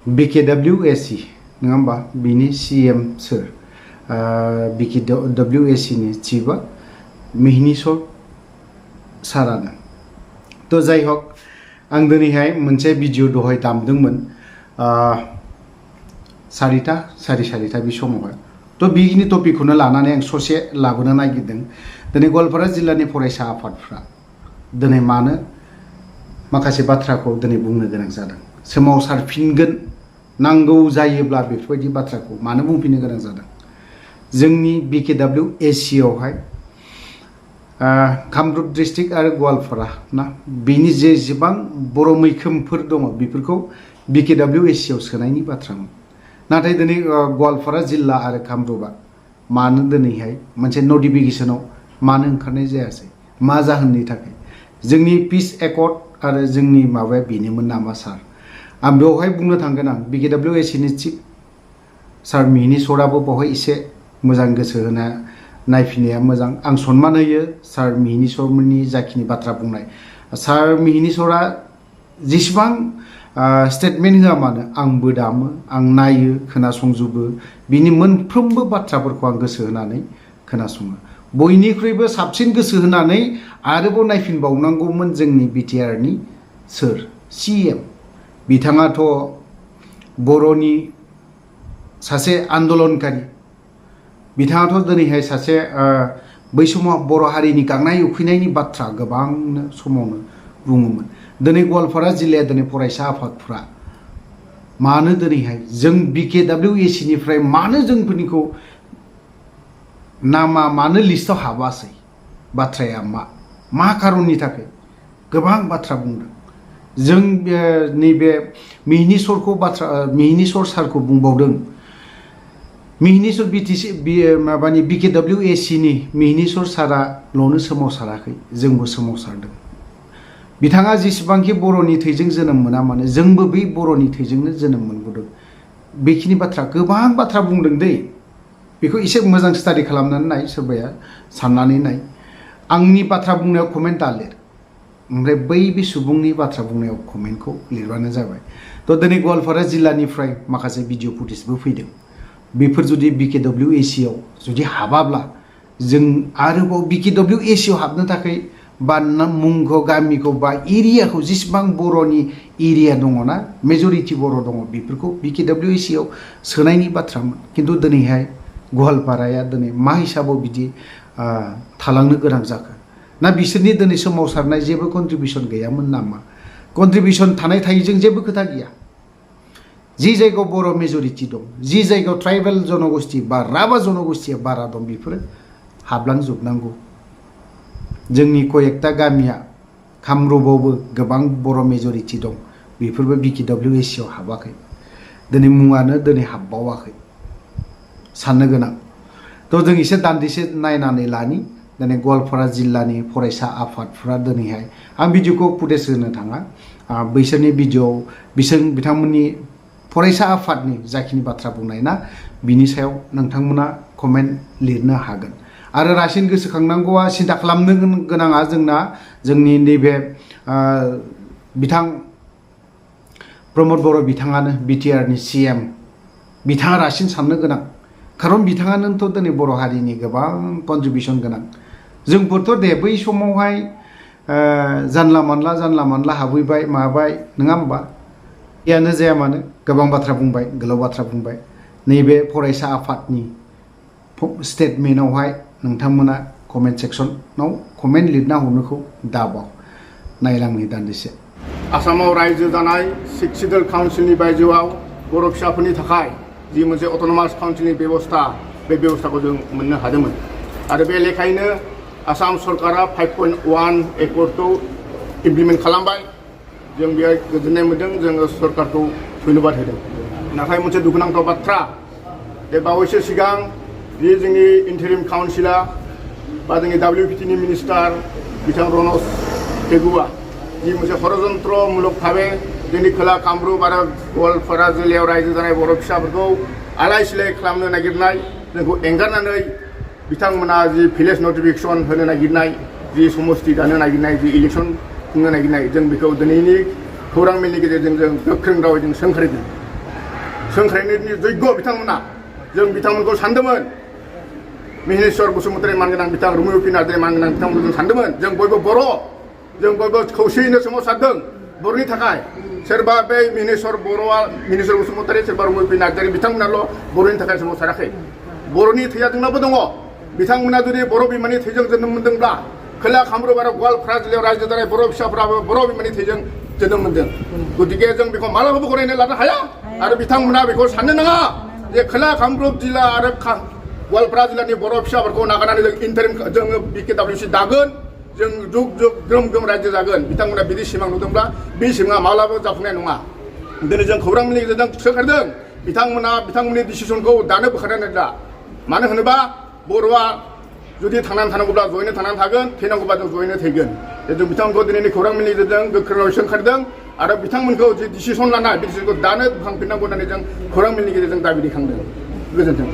BKWAC नङा होमबा बिनि CM सोर BKWAC नि चिफआ मिहिनीश्वर सारानो तो जाय हक आं दिनैहाय मोनसे भिडिअ दहाय दामदोंमोन साराय सारिथा बे समावहाय तो बिनि टपिकखौनो लानानै आं ससे लाबोनो नागिरदों दिनै गवालपारा जिल्लानि फरायसा आफादफ्रा दिनै मानो माखासे बाथ्राखौ दिनै बुंनो गोनां जादों सोमावसारफिनगोन नांगौ जायोब्ला बेफोरबायदि बाथ्राखौ मानो बुंफिननो गोनां जादों जोंनि BKWAC आवहाय कामरुप डिस्ट्रिक्ट आरो गवालपारा ना बिनि जेसेबां बर' मैखोमफोर दङ बेफोरखौ BKWAC आव सोनायनि बाथ्रामोन नाथाय दिनै गवालपारा जिल्ला आरो कामरुपआ मानो दिनैहाय मोनसे नटिफिकेशनाव मानो ओंखारनाय जायासै मा जाहोननि थाखाय जोंनि पिस एकर्ड आरो जोंनि माबाया बेनोमोन नामा सार आं बेवहाय बुंनो थांगोन आं BKWAC नि चिफ सार मिहिनीश्वराबो बेवहाय एसे मोजां गोसो होना नायफिननाया मोजां आं सनमान होयो सार मिहिनीश्वरनि जाखिनि बाथ्रा बुंनाय सार मिहिनीश्वरा जेसेबां स्टेटमेन्ट होआ मानो आंबो दामो आं नायो खोनासंजोबो बिनि मोनफ्रोमबो बाथ्राफोरखौ आं गोसो होनानै खोनासङो बयनिख्रुइबो साबसिन गोसो होनानै आरोबाव नायफिनबावनांगौमोन जोंनि BTR नि सोर CM बिथाङाथ' बर'नि सासे आन्दलनकारि बिथाङाथ' दिनैहाय सासे बै समाव बर' हारिनि गांनाय उखैनायनि बाथ्रा गोबांनो समावनो बुङोमोन दिनै गवालपारा जिल्लाया दिनै फरायसा आफादफ्रा मानो दिनैहाय जों BKWAC निफ्राय मानो जोंफोरनिखौ नामा मानो लिस्टआव हाबासै बाथ्राया मा खारननि थाखाय गोबां बाथ्रा बुंदों जों नैबे मिहिनीश्वर सारखौ बुंबावदों मिहिनीश्वर माबानि BKWAC नि मिहिनीश्वर साराल'नो सोमावसाराखै जोंबो सोमावसारदों बिथाङा जेसेबांखि बर'नि थैजों जोनोम मोना मानो जोंबो बै बर'नि थैजोंनो जोनोम मोनबोदों बेखिनि बाथ्रा गोबां बाथ्रा बुंदों दै बेखौ एसे मोजां स्टाडि खालामनानै नाय सोरबाया साननानै नाय आंनि बाथ्रा बुंनायाव कमेन्ट दा लिर ओमफ्राय बे सुबुंनि बाथ्रा बुंनायाव कमेन्टखौ लिरबानो जाबाय तो दिनै गवालपारा जिल्लानिफ्राय माखासे भिडिअ फुटेजबो फैदों बेफोर जुदि BKWAC आव जुदि हाबाब्ला जों आरोबाव BKWAC आव हाबनो थाखाय बा मुंखौ गामिखौ बा एरियाखौ जेसेबां बर'नि एरिया दङ ना मेजरिटि बर' दङ बेफोरखौ BKWAC आव सोनायनि बाथ्रामोन खिन्थु दिनैहाय गवालपाराया दिनै मा हिसाबाव बिदि थालांनो गोनां जाखो ना बिसोरनि दिनै सोमावसारनाय जेबो कन्ट्रिबिउसन गैयामोन नामा कन्ट्रिबिउसन थानाय थायैजों जेबो खोथा गैया जि जायगायाव बर' मेजरिटि दं जि जायगायाव ट्राइबेल जनगोष्ठी बा राभा जनगोष्ठीया बारा दं बेफोरो हाबलांजोबनांगौ जोंनि कयेकटा गामिया कामरुपआवबो गोबां बर' मेजरिटि दं बेफोरबो BKWAC आव हाबाखै दिनै मुङानो दिनै हाबबावाखै साननो गोनां तो जों एसे दान्दिसे नायनानै लानि दिनै गवालपारा जिल्लानि फरायसा आफादफ्रा दिनैहाय आं भिडिअखौ फुटेज होनो थाङा बैसोरनि भिडिअ बिथांमोननि फरायसा आफादनि जाखिनि बाथ्रा बुंनाय ना बिनि सायाव नोंथांमोना कमेन्ट लिरनो हागोन आरो रासिन गोसोखांनांगौआ सिन्था खालामनो गोनाङा जोंनि नैबे बिथां प्रमद बर' बिथाङानो BTR नि CM बिथाङा रासिन साननो गोनां खारन बिथाङानोथ' दिनै बर' हारिनि गोबां कन्ट्रिबिउसन गोनां जोंफोरथ' दे बै समावहाय जानला मानला हाबहैबाय माबाय नङा होमबा यानो जाया मानो गोबां बाथ्रा बुंबाय गोलाव बाथ्रा बुंबाय नैबे फरायसा आफादनि स्टेटमेन्टआवहाय नोंथांमोना कमेन्ट सेक्सनाव कमेन्ट लिरना हरनोखौ दाबाव नायलांनि दान्दिसे आसामाव रायजो जानाय सिक्सिडल काउन्सिलनि बायजोआव बर' फिसाफोरनि थाखाय जि मोनसे अट'नमास काउन्सिलनि बेबस्था बे बेबस्थाखौ जों मोननो हादोंमोन आरो बे लेखायैनो आसाम सरकारा 5.1 एकर्डखौ इमप्लिमेन्ट खालामबाय जों बेहाय गोजोननाय मोन्दों जोङो सरकारखौ धन्यबाद होदों नाथाय मोनसे दुखुनांथाव बाथ्रा बे बावैसो सिगां जि जोंनि इन्टारिम काउन्सिला बा जोंनि WPT नि मिनिस्टार बिथां रनज पेगुआ जि मोनसे षड़यन्त्रमूलक भावे जोंनि खोला कामरुप आरो गवालपारा जिल्लायाव रायजो जानाय बर' फिसाफोरखौ आलाय सिलाय खालामनो नागिरनाय जोंखौ एंगारनानै बिथांमोना जि भिलेज नटिफिकेसन होनो नागिरनाय जि समस्ति दानो नागिरनाय जि इलेक्सन खुंनो नागिरनाय जों बेखौ दिनैनि खौरां मेलनि गेजेरजों जों गोख्रों रावै जों सोंखारिदों सोंख्रायनायनि जग्य बिथांमोना जों बिथांमोनखौ सानदोंमोन मिहिनेश्वर बसुमतारी मानगोनां बिथां रुमि नार्जारि मानगोनां बिथांमोनखौ जों सानदोंमोन जों बयबो बर' जों बयबो खौसेयैनो सोमावसारदों बर'नि थाखाय सोरबा बे मिहिनेश्वर बसुमतारी सोरबा रुमि नार्जारि बिथांमोनाल' बर'नि थाखाय सोमावसाराखै बर'नि थैया जोंनावबो दङ बिथांमोना जुदि बर' बिमानि थैजों जोनोम मोनदोंब्ला खोला कामरुप आरो गवालपारा जिल्लायाव रायजो जानाय बर' फिसाफोराबो बर' बिमानि थैजों जोनोम मोनदों गतिके जों बेखौ मालाबाबो गनायनो लानो हाया आरो बिथांमोना बेखौ साननो नाङा जे खोला कामरुप जिल्ला आरो गवालपारा जिल्लानि बर' फिसाफोरखौ नागारनानै जों इन्टारिम जोङो BKWC दागोन जों जुग जुग ग्रोम ग्रोम रायजो जागोन बिथांमोना बिदि सिमां नुदोंब्ला बे सिमाङा मालाबाबो जाफुंनाय नङा दिनै जों खौरांनि गेजेरजों सोंखारदों बिथांमोना बिथांमोननि डिसिसनखौ दानो बोखारनानै दा मानो होनोबा बर'आ जुदि थांनानै थानांगौब्ला जयैनो थांनानै थागोन थैनांगौबा जों जयैनो थैगोन जों बिथांमोनखौ दिनैनि खौरांनि गेजेरजों गोख्रोङै सोंखारदों आरो बिथांमोनखौ जि डिसिसन लानाय बे डिसिसनखौ दानो बोखांफिननांगौ होननानै जों खौरांनि गेजेरजों दाबि दैखांदों गोजोन्थों